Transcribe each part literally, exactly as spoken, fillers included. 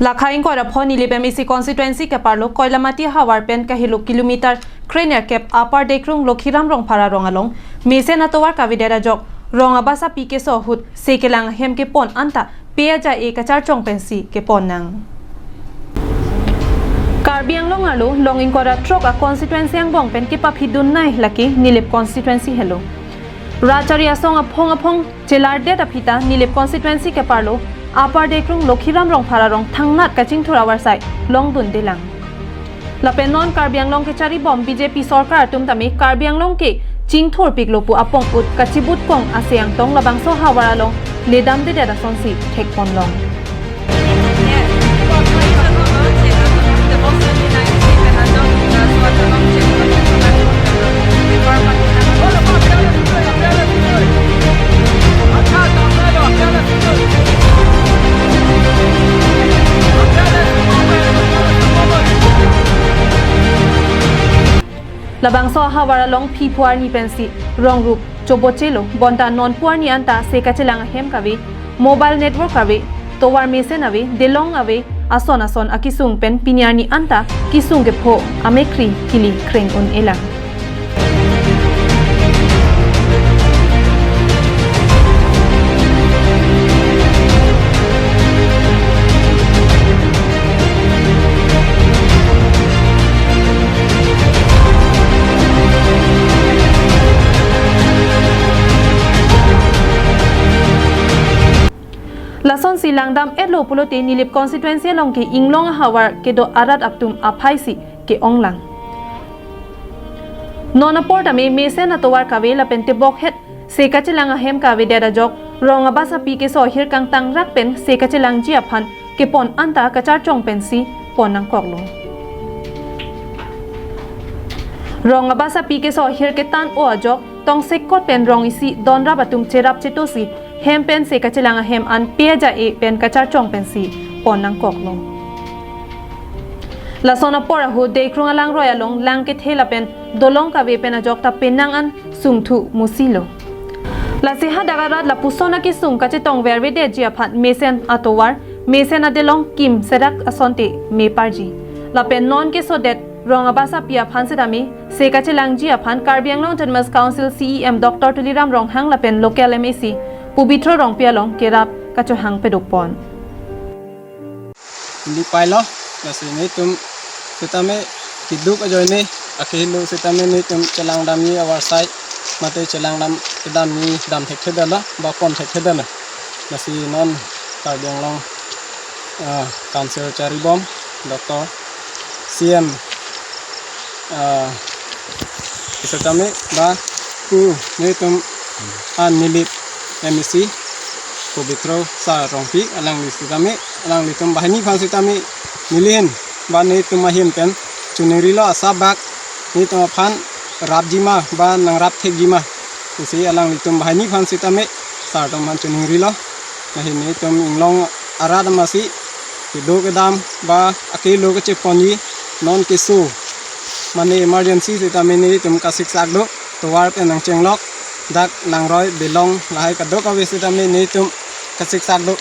Lakha ingkoi ra pho Nilip M A C constituency keparlo Koilamati havar pen kahelo kilometer krenerkep Upper Dekrung Lokhiram Rongphar arong along mesen atovar kavedet ajok rong abasapi keso ahut se kelang ahem kepon anta pe aja-e kacharchong pensi kepon nang. Karbi Anglong arlo long ingkoi ra throk a constituency angbong pen kepaphidun nai lake Nilip constituency helo. Rat chari asong aphong aphong chelardet aphi ta Nilip constituency keparlo Upper Dekrung Lokhiram Rongphar arong thangnat kachingthur avarsai longdundelang. Lapen non Karbi Anglong kecharibom B J P sorkar atum tame Karbi Anglong ke chingthurpiklo pu apong ut kachibut kong ase angtong labangso havar along ledamdedet asonsi thekponlong. Labangso ahavar along phi phuarni pensi rong rup chobochelo, bonta non phuarni anta se kachelang ahem kave, mobile network kave, tovar mesen ave, delong ave, ason ason akisung pen pini arni anta kisung kepho amekhri kili kreng un-elang. Lasonsi langdam-etlo pulote Nilip constituency along ke inglong ahavar kedo arat atum aphaisi ke-onglang. Non apor tame mesen atovar kave lapen tebokhet se kachelang ahem kavedet ajok rong abasapi keso ahir kangtangrak pen se kachelangji aphan kepon anta kacharchong pensi pon nangkoklo. Rong abasapi keso ahir ketan-o ajok tongsekot pen rong isi donrap atum cherap chetosi hem pen se kachelang ahem an pe aja-e pen kacharchong pensi pon nangkoklo. Lason apor ahut Dekrung alangroi along lang kethe lapen dolong kave pen ajok ta penang an sungthu musilo. Lasi hadak arat lapuson akisung kachetongvervedetji aphan mesen atovar, mesen adelong kim serak asonte meparji. Lapen non kesodet rong abasapi aphan setame se kachelangji aphan Karbi Anglong Autonomous Council C E M Doctor Tuliram Ronghang lapen local M A C Pobitro Rongpi along kerap kachohang pedopon. Neli pailo, lasi netum setame keduk ajoine akehelo setame netum chelangdamji avarsai mate chelangdam kedamji dam thekthedetlo, ba pon thekthedetlo. Lasi non Karbi Anglong, ah, Council charibom, Doctor C M, ah, setame ba pu netum an Nilip M A C Pobitro Sar Rongpi alangli setame, alanglitum banghini aphan setame nelihin ba netum ahin pen choningrilo asabak netum aphan rapjima ba nangrap thekjima pusi alanglitum banghini aphan setame sar atum aphan choningrilo. Lahin netum inglong arat amatsi keduk kedam ba akehelo kacheponji non keso mane emergency setame netum kasiksak do, tovar pen nangchenglok, dak langroi belong lahai kadokave setame netum kasiksak do.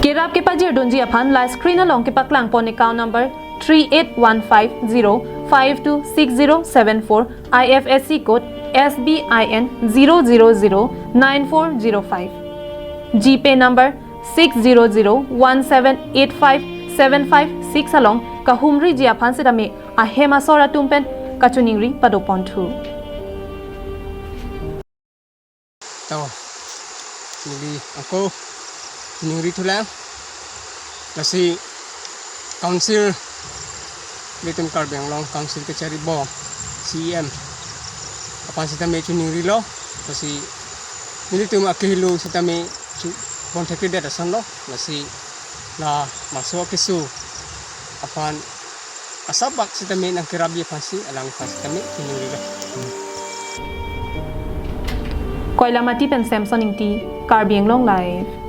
Kerap kepajirdunji aphan la screen along kepaklangpon account number three eight one five zero five two six zero seven four, I F S C code S B I N zero zero zero nine four zero five, GPay number six zero zero one seven eight five seven five six along kahumriji aphan setame ahem asor atum pen kachoningri padoponthu. To, neli ako ningri thulang. Lasi Council, netum Karbi Anglong Council kecharibom C E M aphan setame choningrilo. Lasi netum akehelo setame chepon thekthedet asonlo. Lasi labangso keso aphan asabak setame nangkerapji aphansi alangliphan setame choningrilo. Koilamati pen Samson Ingti, Karbi Anglong Live.